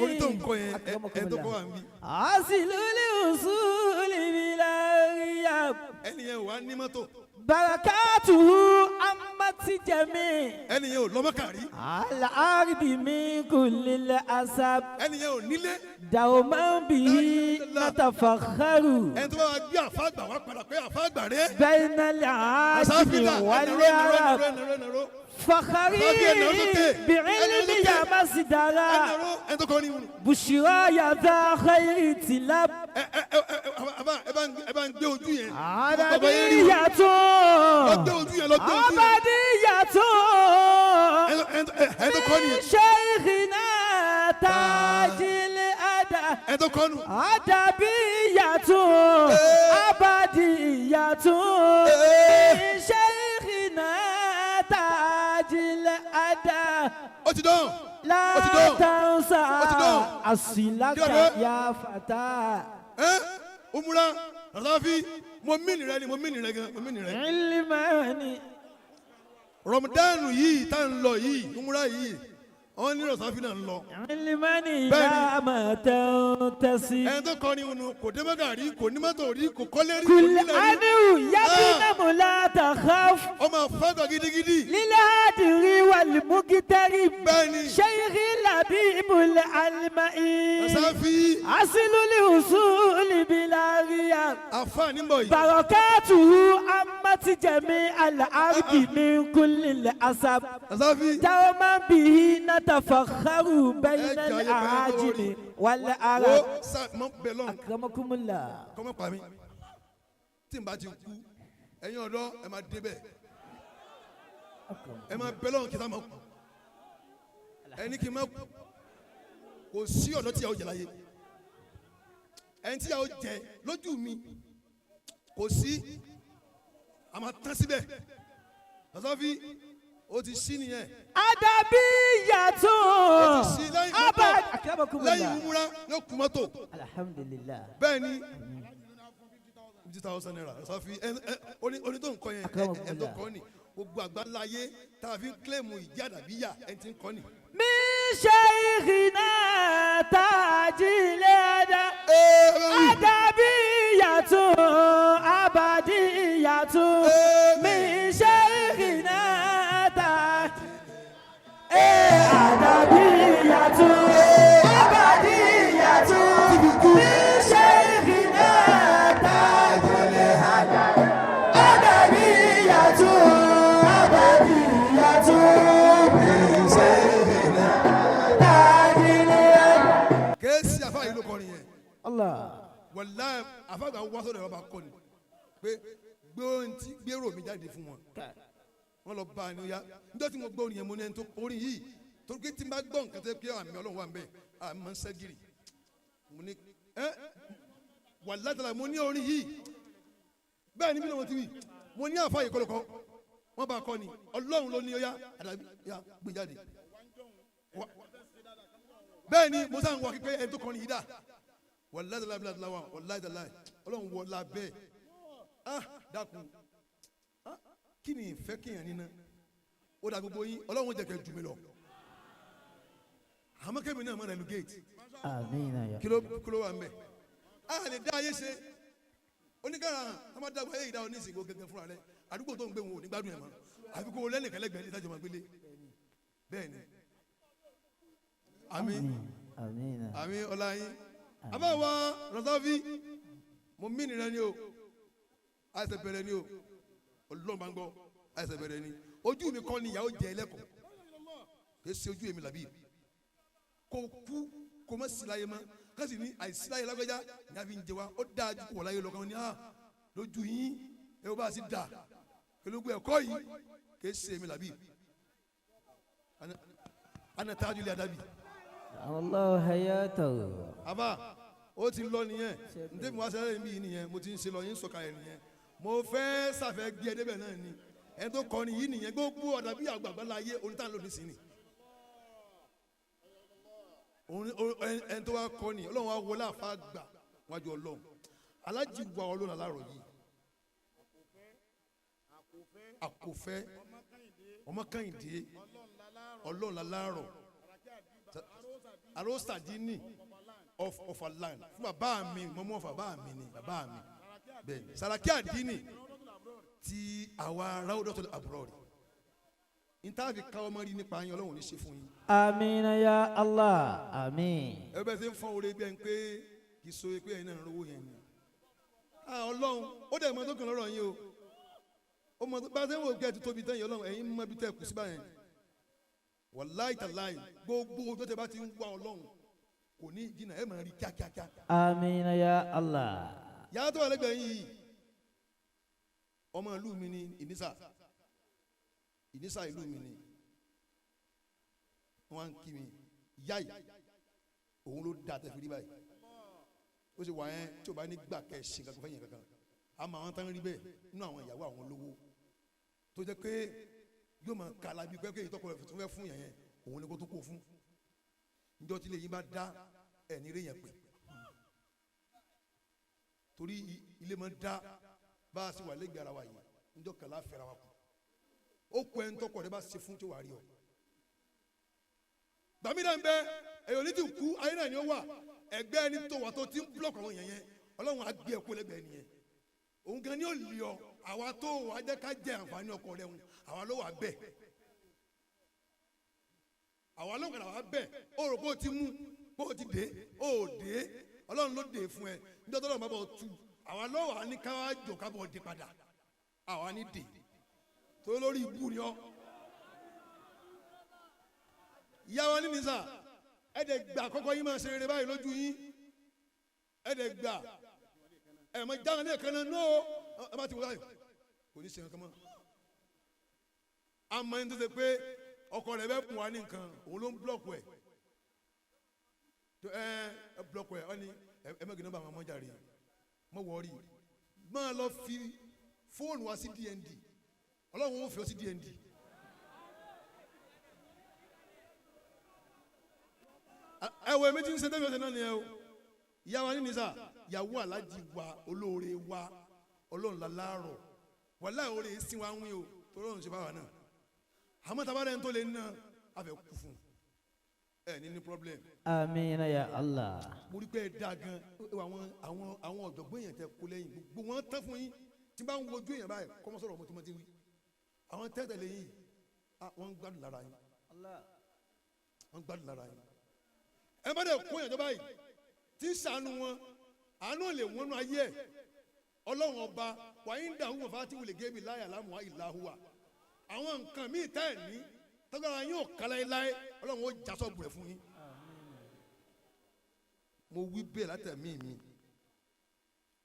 Orin tó ń kọ yẹn, ẹ tó kọ́ wà ń bí. Asiluli usuli bilariya. Ẹni yẹn wà ní mọ́tò. Barakatuhu amati jami. Ẹni yẹn ò lọ́mọ kàrí. Al-ardi min kulli asab. Ẹni yẹn ò nílé. Dawman bihi natafakharu. Ẹni tó bá wá gbé àfáàgbà wá padà pé àfáàgbà rẹ. Bayna al-ajami Àsáfìdà wal ẹnàró ẹnàró arab. ẹnàró ẹnàró. Fakhari bi'ilmi ya masdara. Ẹnàró ẹni tó kọ́ ni. Bushra ya dha khayri tilab. Ẹ ẹ ẹ ẹ ẹ bá ń gbé ojú yẹn. Bàbá yẹn rí o. Adabiyatun. Lọ gbé ojú yẹn, lọ gbé ojú yẹn. Abadiyatun. Ẹni tó kọ́ nìyẹn. Shaykhina tajil ada. Ẹni tó kọ́ nù. Adabiyatun. Abadiyatun. Shaykhina tajil ada. Ó ti dán. La Ó ti dán. tansa Ó ti dán. asilaka Kí ló dé? ya fata. Ẹ Umura Rasafi, mo mí nìrẹ ni, mo mí nìrẹ gan, mo mí nìrẹ. Ilimani. Rọmọdánù yìí tá ń lọ yìí, Umura yìí, wọ́n ní Rasafi náà ń lọ. Ilimani Bẹ́ẹ̀ni. ya matantasi. Ẹni tó kọ́ ni unu kò dé mọ́gà rí, kò ní mọ́tò rí, kò kọ́lé rí, kò Kul nílẹ̀ rí. anu yabinamu la takhaf. Ọmọ àfáàgbà gidigidi. Lilhadiri walmugitari. Bẹ́ẹ̀ni. Sheikhi labibul almai. Rasafi Asiluli usuli bilariya. àfáà níbọ̀ yìí. Barakatuhu amati jami al-ardi min kulli al-asab. Rasafi Dawman bihi natafakharu bayna Ẹ jẹ́ ayé pẹ̀lú al-aajimi orí. wal-arab. Wo sa mọ bẹ̀ lọ́n Akramakumullah. kọ́mọ pa mí. Tí n bá ti kú, ẹ̀yin ọ̀dọ́ ẹ máa débẹ̀. Ẹ máa bẹ̀ lọ́n kí n sá máa kú. Ẹni kí n máa kú. Kò sí ọ̀dọ́ tí yàwó jẹ láyé. Ẹni tí yàwó jẹ lójú mi kò sí, a máa tán síbẹ̀. Rasafi ó ti sí nìyẹn. Adabiyatun. Ó ti sí lẹ́yìn mọ́tò. Abad. Akramakumullah. Lẹ́yìn umura yóò kú mọ́tò. Alhamdulillah. Bẹ́ẹ̀ ni, 50,000 naira. Rasafi ẹ ẹ oní tó ń kọ yẹn, ẹ ẹ tó kọ́ ni gbogbo àgbáńláyé tá a fi ń kílèmù ìjẹ́ àdàbíyà, ẹni tí ń kọ́ ni. Min shaykhina tajil ada. Adabiyatun. Abadiyatun. Min shaykhina taj. Adabiyatun. Abadiyatun. Min shaykhina tajil ada. Adabiyatun. Abadiyatun. Min shaykhina tajil ada. Kéésì àfa yìí ló kọrin yẹn. Allah. Wàláhì àfàgbà wá sọ́dọ̀ ẹ̀ bá kọ́ ni pé gbé ohun tí gbèrò mi jáde fún wọn, wọn lọ bá a ní ya. Níjọ́ tí mo gbọ́ orin yẹn, mo ní ẹni tó orin yìí, torí pé tí n bá gbọ́ nǹkan tó yẹ pé àmì Ọlọ́run wà ń bẹ̀, àmì máa ń ṣẹ́gìrì. Mo ní ẹ wàláhì tàlà, mo ní orin yìí bẹ́ẹ̀ ni bí lóun ti wí. Mo ní àfa yìí kọlọ́kọ́ wọ́n bá a kọ́ ni, Ọlọ́run ló ní ó yá àdàbí yá gbé jáde. Bẹ́ẹ̀ ni mo sáà ń wá kíkẹ́ ẹni tó kọrin yìí dà. Wàláhì tàlà bílà tàlà wà, wàláhì tàlà, Ọlọ́run wọ la bẹ́ẹ̀. Ah, dákun, ah, kí ni ìfẹ́ kéèyàn níná ó dà gbogbo yín. Ọlọ́run jẹ́ kẹ́ jù mí lọ, àmọ́ kẹ́mi náà mọ̀ rẹ̀ lu géètì. Amina ya. Kí ló wà ń bẹ̀? A lè dá ayé ṣe oníkàrà a máa dàgbà ayé ìdá oníṣègùn gẹ́gẹ́ fúnra rẹ̀. Àdúgbò tó ń gbé wọn ò ní gbádùn ẹ̀ mọ́, àfi kó o lẹ́nìkan lẹ́gbẹ̀ẹ́ ní ìdájọ́ máa gbélé. Bẹ́ẹ̀ ni, àmín. Amina. Àmín ọláyin. Àbáwá Rasafi, mo mí nìrẹ ni o, àìsàn bẹ̀rẹ̀ ni o. Ọlọ́run bá ń gbọ́, àìsàn bẹ̀rẹ̀ ni. Ojú mi kọ́ ni ìyàwó jẹ ẹlẹ́kọ̀ọ́, kì í ṣe ojú èmi làbí kò kú kò mọ̀ sí láyé mọ́ kásì ní àìsí láyé lágbájá ní a fi ń jẹ wa. Ó dáa ju kò wọ̀ láyé lọ́kàn ní à lójú yín ẹ bá a sì dà pẹ̀lú ẹ̀kọ́ yìí. Kì í ṣe èmi làbí ana tájú ilé adábì. Allah hayatahu. Àbá ó ti lọ nìyẹn. Ntẹ́ mi wá sẹ́lẹ̀ mi yìí nìyẹn, mo ti ń ṣe lọ yín sọ̀kalẹ̀ nìyẹn. Mo fẹ́ sàfẹ́ gbé ẹ débẹ̀ náà ni. Ẹni tó kọrin yìí nìyẹn, gbogbo ọ̀dà bí àgbàgbà láyé onítàn lónìí sí ni ẹni tó wá kọ́ ni. Ọlọ́run wá wọlé àfa gbà wájú Ọlọ́run alájí wa Ọlọ́run alárọ̀ yìí àkòfẹ́ ọmọ Kẹ́hìndé Ọlọ́run alárọ̀. Arostajini of Ọ̀fà land fún bàbá mi, mọ́mọ́ ọ̀fà bàbá mi ni bàbá mi bẹ́ẹ̀ ni Saraki Adini ti àwa Raudatul Abrori ntaafi káwọ́ mọ́rí nípa yín, Ọlọ́run ò ní ṣe fún yín. Amina ya Allah. Amin. Ẹ bẹ́ẹ̀ ṣe ń fọ́n oore bí ẹni pé kì í so pé ẹ̀yin náà ń rówó yẹn ni. Ah, Ọlọ́run ó dẹ̀ mọ tó kàn lọ́rọ̀ yín o, ó mọ tó bá ṣe ń wò pé ẹ ti tóbi tán yìí, Ọlọ́run ẹ̀yin mọ ibi tẹ́ ẹ kù sí báyẹn. Wàláì tàláì, gbogbo ojú tẹ bá ti ń wá Ọlọ́run kò ní jìnnà, ẹ máa rí kíákíákíá. Amina ya Allah. Yàrá tó wà lẹ́gbẹ̀ẹ́ yín yìí, ọmọ ìlú mi ni Ìnísà, Ìnísà ìlú mi ni. Wọ́n á ń kí mi yá yìí, òun ló dá tẹ́ fi rí báyìí. Ó sì wà yẹn tí o bá ní gbà kẹ́ ẹ̀ ṣe kankan fẹ́yìn kankan, àmọ́ àwọn tán rí bẹ́ẹ̀ nínú àwọn ìyàwó àwọn olówó tó jẹ́ pé yóò máa kala bíi pé kéyìí tọkọ rẹ̀ tó fẹ́ fún yẹn yẹn òun ni kó tó kó fún. Níjọ́ tí ilé yín bá dá ẹ̀ ní rí yẹn pè, torí ilé máa dá bá a sì wà lẹ́gbẹ̀ẹ́ ara wa yìí, níjọ́ kàlá fẹ́ra wa kù, ó kọ ẹni tọkọ rẹ̀ bá ṣe fún tí wàá rí ọ. Gbàmídà ń bẹ ẹ̀yọ́ ní ti kú ayé náà ni ó wà ẹgbẹ́ ẹni tó wà tó ti ń búlọ̀kù àwọn èèyàn yẹn, Ọlọ́run á gbé ẹkú lẹ́gbẹ̀ẹ́ nìyẹn, òun gan ni ó lè ọ. Àwa tó wà á jẹ́ ká jẹ àǹfààní ọkọ rẹ̀ ń, àwa ló wà bẹ́ẹ̀, àwa ló kàdà wà bẹ́ẹ̀. Ó rò pé ó ti mú pé ó ti dé, ó dé, Ọlọ́run ló dé fún ẹ. Níjọ́ tó lọ́run bá bọ̀ tu, àwa ló wà ní ká wá jò ká bọ̀ dé padà, àwa ní dé tó lórí ibú ni ọ. Ìyá wa ní nìsa, ẹ dẹ̀ gbà kọ́kọ́ yín máa ṣe rere báyìí lójú yín, ẹ dẹ̀ gbà ẹ mọ jáde ní ẹ̀kan náà nóò, ẹ bá ti wọ báyìí kò ní ṣe nǹkan mọ́. Àmọ́ ẹni tó ṣe pé ọkọ rẹ̀ bẹ́ẹ̀ kún wa ní nǹkan, òun ló ń búlọ̀kù ẹ̀ tó ẹ ẹ búlọ̀kù ẹ̀, ọ ní ẹ mẹ́gì nọ́mbà àwọn ọmọjà rè mọ́ wọ́ọ́rì, máa lọ fi fóònù wa sí DND, Ọlọ́run ó fi ọ sí DND. Ẹ wo èmi tí ń ṣe tẹ́lẹ̀ ọ̀sẹ̀ náà nìyẹn o. Ìyá wa ní nìsa, ìyàwó aláàjì wa olóore wa, Ọlọ́run la láàrọ̀ wàláhì oore yìí sin wa ń wí o, torí Ọlọ́run ṣe bá wa náà. Àmọ́ tá a bá rẹ̀ ń tó lè ná a fẹ́ kú fún ẹ ní problem. Amina ya Allah. Mo rí pé ẹ dáa gan, àwọn àwọn àwọn ọ̀jọ̀gbọ́n èèyàn tẹ kó lẹ́yìn gbogbo wọn tán fún yín. Tí bá ń wojú èèyàn báyìí kọ́mọ́ sọ̀rọ̀ ọmọ tí mo ti wí, àwọn tẹ́tẹ̀lé yìí wọ́n ń gbádùn lára yín, wọ́n ń gbádùn lára yín. Ẹ bá dẹ̀ kó èèyàn tó báyìí tí ń sànù wọn, àánú lè wọnú ayé ẹ̀. Ọlọ́run ọba wàyí ń dà wúwo fati wulẹ̀ gébi láyà lámùwá ìlàhùwà, àwọn nǹkan míì tá ẹ̀ ní tọ́gbàrá yín ò kálá láé, Ọlọ́run ó já sọ́ọ̀bù rẹ̀ fún yín. Mo wí bẹ́ẹ̀ látẹ̀mí mi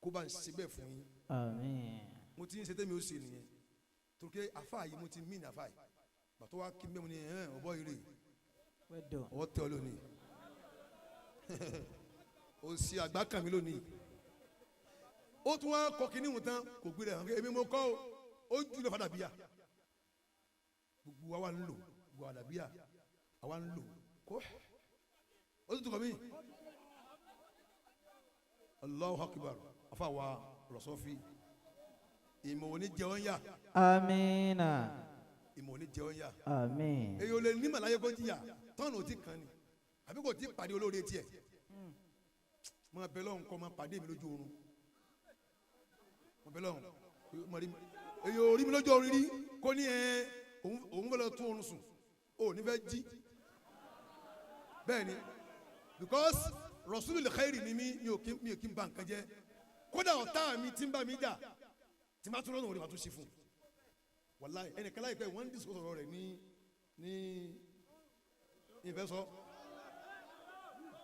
kó bá ń ṣe bẹ́ẹ̀ fún yín. Àmín. Mo ti ń ṣe tẹ́mi ó ṣe nìyẹn, torí pé àfáà yìí mo ti mí ní àfáà yìí bàtọ́ wa kí mẹ́mu ni ẹ̀hẹ́n ọ̀bọ yìí rè ọwọ́ tẹ ọ lónìí, o sì àgbá kàn mí lónìí. Ó tún wá kọ kínní ìwọ̀n tán kò gbé rẹ̀ hàn èmi mo kọ́ o, ó jù lọ fàdà bíyà. Gbogbo wa wà ń lò, gbogbo àdà bíyà àwa ń lò kó ó tún kọ́ mí. Allahu Akbar, afa wa rọ̀sọ́fì ìmọ̀ òní jẹun yá. Amina. Ìmọ̀ òní jẹun yá. Àmín. Èyí ò lè ní màláyé kó jìyà tọ́nù ò ti kàn ní àbí kò tí pàdé olóore tiẹ̀. Mo bẹ lọ́hùn kọ́ máa pàdé mi lójú oorun. Mo bẹ lọ́hùn èyí ò rí mi lójú oorun rí kó ní ẹ òun fẹ́ lọ tún oorun sùn, ò ní fẹ́ jí. Bẹ́ẹ̀ ni, because Rasulul khairi ni mi ò kí n ba nǹkan jẹ́. Kódà ọ̀tá mi ti ń bá mi jà tí ma tún lọ́nà òde ma tún ṣe fún un. Wàláhì ẹnìkan láìpẹ́ wọ́n ń discuss ọ̀rọ̀ rẹ̀ ní ìfẹ́ sọ.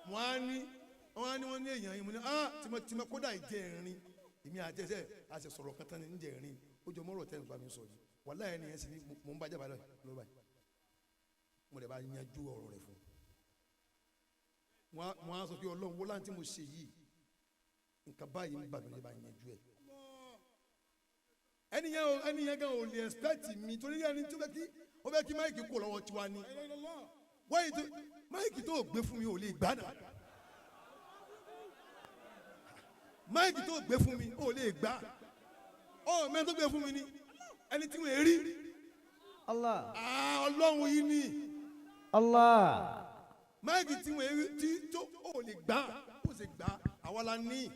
Wọ́n á ní wọ́n ní èèyàn yìí mo ní ah tìmọ̀ kódà ìjẹ́ ìrìn èmi àti ẹsẹ̀ a ṣe sọ̀rọ̀ kan tán ní ìjẹ́ ìrìn ó jọ mọ́rọ̀ tẹ́ nípa mi sọ yìí. Wàláhì ẹni yẹn sì ni mò ń bá jábàá lọ́wọ́ báyìí, mo lè bá yanjú ọ̀rọ̀ rẹ̀ fún un. Wọ́n á sọ pé Ọlọ́run wọ́n láǹtí mo ṣe yìí nǹkan báyìí ń bà mí lè bá yanjú ẹ̀. Ẹni yẹn gan ò lè expect mi torí ẹni tó fẹ́ kí ó fẹ́ kí máìkì kò lọ́wọ́ tiwa ni. Wáyé tó máìkì tó gbé fún mi ò lè gbá náà. Máìkì tó gbé fún mi ò lè gbá. Ọ mẹ́rin tó gbé fún mi ni ẹni tí wọ́n rí. Allah. Ọlọ́run yìí ni. Allah. Máìkì tí wọ́n ti tó ò lè gbà ó sì gbà àwa la ní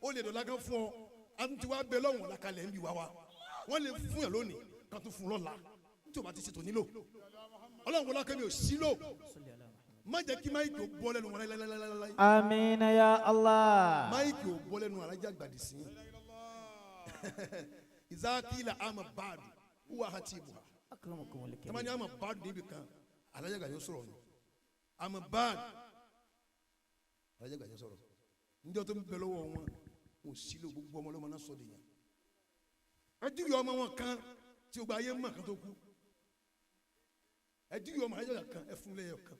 ó lè dọ̀la kan fún ọ a tún ti wá bẹ lọ́wọ́n làkàlẹ̀ ń bi wá wa wọ́n lè fún yàn lónìí kan tún fún lọ́la tí o bá ti ṣètò nílò Ọlọ́run wọlé akẹ́mi ò sí lò má jẹ́ kí máìkì ò bọ́ lẹ́nu wọn láíláíláíláí. Amina ya Allah. Máìkì ò bọ́ lẹ́nu alájà gbàdì sí ìzákìlà àmà báàdù wúwa hàtì ìbùhà tamani àmà báàdù níbi kan alájà gbàdì sọ̀rọ̀ ni àmà báàdù alájà gbàdì sọ̀rọ̀ níjọ́ tó ń bẹ lọ́wọ́ wọn ò sí lò gbogbo ọmọ ọlọ́mọ náà sọ de yẹn ẹdúyọ ọmọ wọn kan tí o gba ayé mọ̀ kan tó kú ẹdúyọ ọmọ alájà kan ẹfun lẹ́yọ kan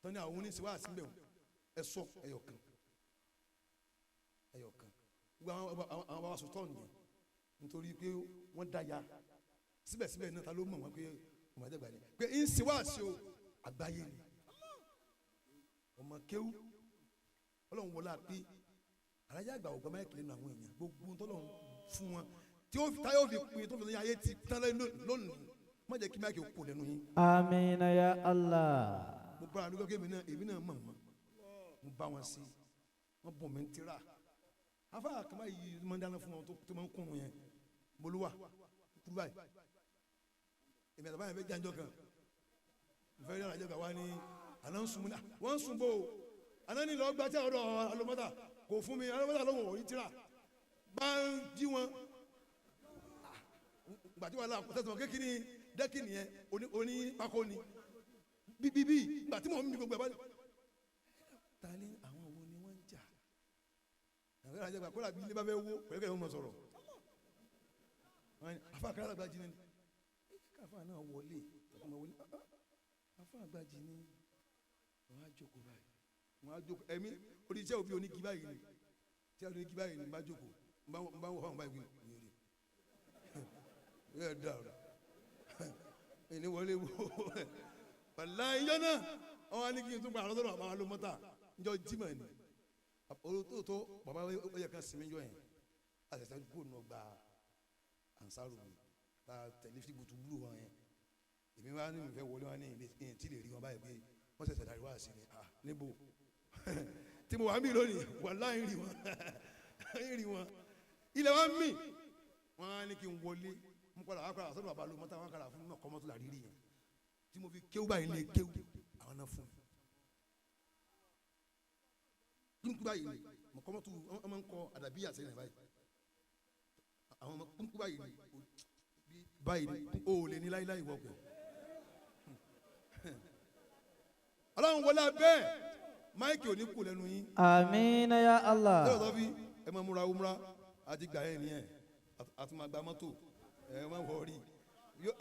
tọ́ni àwọn oníṣẹ́ wá sí bẹ́ẹ̀ ẹ sọ ẹyọ kan ẹyọ kan gbogbo àwọn bàbá sọtọ́ nìyẹn nítorí pé wọ́n dá ya síbẹ̀síbẹ̀ náà ta ló mọ̀ wọ́n pé ọmọ àjẹgbà ni pé ń ṣe wá sí o àgbáyé ni ọmọ kéwú Ọlọ́run wọlé àpé alájà àgbà ògbà máa kìlẹ̀ nù àwọn èèyàn gbogbo tọ́lọ́run fún wọn tí ó táyọ̀ fi pin tó fi lóyún ayé ti tán lónìí má jẹ́ kí máìkì kò lẹ́nu yín. Amina ya Allah. Mo bára lókè èmi náà mọ̀ wọ́n mo bá wọn sí wọ́n bọ̀ mí ń tira afa kama yìí máa ń dáná fún wọn tó máa ń kún wọn yẹn bolúwa kúrú báyìí èmi àtàbáyé fẹ́ jájọ́ kan nfẹ́ yàrá ìjọba wa ni àná ń sun mu ní wọ́n ń sun bò ó àná ní lọ́ọ́ gba tí àwọn ọ̀dọ́ alomọ́tà kò fún mi alomọ́tà lọ́wọ́ òní tira bá ń jí wọn gbàtí wàhálà tẹ̀sán kékeré dẹ́kì nìyẹn oní pákó ni bíbí gbàtí mò ń mi gbogbo ẹ̀ bá ní. Ta ni àwọn wo ni wọ́n ń jà àwọn ìrajà gbà kóra bí ilé bá fẹ́ wó pẹ̀lú kẹ́lẹ́ wọn mọ̀ sọ̀rọ̀ afa kẹ́lẹ́ àgbàjì ni káfa náà wọlé wọlé afa àgbàjì ni wọ́n á jókòó báyìí wọ́n á jókòó ẹ̀mí oníṣẹ́ òbí onígi báyìí ni tí a onígi báyìí ni n bá jókòó n bá wọ fáwọn báyìí wíwèrè yóò dà o ẹni wọlé wo wàláyé yọ náà wọn wá ní kí n tún gba àlọ́ sọ̀rọ̀ àbáwá ló mọ́ta njọ jimá ni olóòótọ́ bàbá ó yẹ ká sinmi jọ yẹn àtẹ̀sẹ̀ kó nù gba ansaru mi ta tẹ̀lé fi butu bulu wọn yẹn èmi wá ní mi fẹ́ wọlé wọn ní ilé tí lè rí wọn báyìí pé wọ́n ṣẹ̀ṣẹ̀ darí wá sí ni ah níbo tí mo wà mí lónìí wàláyé rí wọn rí wọn ilẹ̀ wa mí wọn á ní kí n wọlé mo padà wá padà sọ́dọ̀ bàbá ló mọ́tà wọn kàrà fún mi náà kọ́ mọ́tò làrírí yẹn tí mo fi kéwú báyìí lè kéwú àwọn náà fún mi kúnkú báyìí ni mo kọ́ mọ́tò wọn máa ń kọ àdàbí àsẹ́yìn báyìí àwọn ọmọ kúnkú báyìí ni báyìí ni o ò lè ní láíláí wọ̀pẹ̀ ọlọ́run wọlé abẹ́ máìkì ò ní kú lẹ́nu yín. Amina ya Allah. sọ́dọ̀ tó fi ẹ máa múra umra àti gbà yẹn nìyẹn àti máa gba mọ́tò ẹ máa wọ rí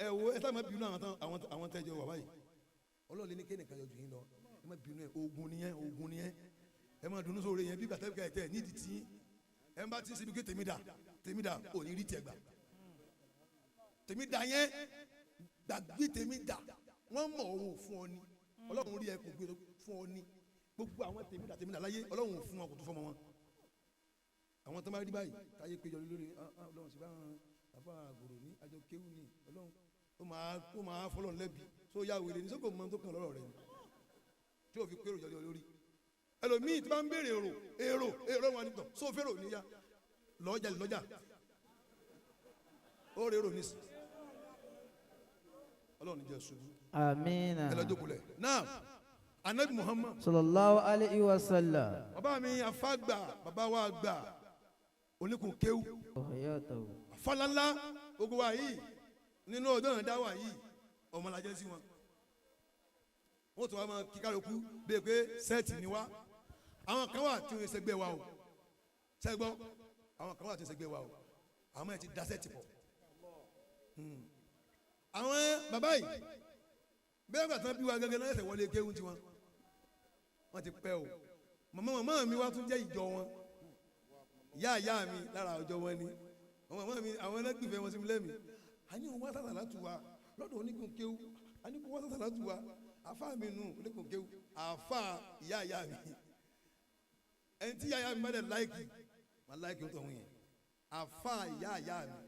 ẹ wo ẹ sábà máa bínú àwọn tẹ́jọ wà báyìí ọlọ́run lè ní kéènì kan yọjú yín lọ ẹ má bínú ẹ ogun nìyẹn ogun nìyẹn ẹ má dunu sóore yẹn bí gbàtẹ́ ẹ tẹ nídìí tí ẹ bá ti ṣe bí ké tèmi dà tèmi dà ò ní rí tiẹ̀ gbà tèmi dà yẹn gbàgbé tèmi dà wọ́n mọ̀ òun fún ọ ni ọlọ́run rí ẹ kò gbé fún ọ ni gbogbo àwọn tèmi dà tèmi dà láyé ọlọ́run fún wọn kò tó fọmọ wọn àwọn tó bá rí báyìí táyé péjọ lórí ọlọ́run sì bá wọn àfa àgòrò ní àjọ kéwù ní ọlọ́run ó máa fọlọ́run lẹ́bi tó yá wèrè ní sókò mọ tó kàn lọ́rọ̀ rẹ ni tí ò fi pérò jọjọ lórí ẹlòmíì tí bá ń béèrè èrò èrò èrò wọn nìtàn só fèrò níyà lọ́jà lọ́jà ó rè èrò nísì ọlọ́run jẹ́ ṣubú. Amina. Ẹ lọ jókòó lẹ̀ náà anabi Muhammad sallallahu alayhi wa sallam. Bàbá mi afágbà bàbá wa gbà oníkun kéwù afálálá gbogbo wa yìí nínú ọjọ́ náà dá wa yìí ọmọlàjẹ́ sí wọn wọ́n tún wá máa kí kálukú bíi pé sẹ́ẹ̀tì ni wá àwọn kan wà tí wọ́n ṣẹgbẹ́ wa o ṣẹgbọ́ àwọn kan wà tí wọ́n ṣẹgbẹ́ wa o àwọn ẹ̀ ti da sẹ́ẹ̀tì pọ̀ àwọn bàbá yìí bẹ́ẹ̀ gbà tán bí wa gẹ́gẹ́ náà ẹ̀sẹ̀ wọlé kéwù tiwọn wọ́n ti pẹ́ o màmá màmá mi wá tún jẹ́ ìjọ wọn ìyá ìyá mi lára ọjọ́ wọn ni àwọn màmá mi àwọn ẹlẹ́gbẹ̀fẹ́ wọn sí mi lẹ́mìí àní òun wá sàtà látù wa lọ́dọ̀ onígun kéwù àní kò wá sàtà látù wa àfa mi nù onígun kéwù àfa ìyá ìyá mi ẹni tí ìyá ìyá mi bá dẹ̀ láìkì má láìkì ó tọ̀ wọ́n yẹn àfa ìyá ìyá mi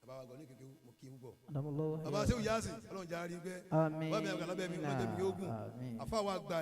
bàbá wa gbọ́ ní kékeré mo kí n bọ̀ bàbá sẹ́wù yáàsì ọlọ́run jẹ́ àárín bẹ́ẹ̀ bàbá mi àgbàlagbà mi ọlọ́run jẹ́ mi yóò gùn àfa wa gbà.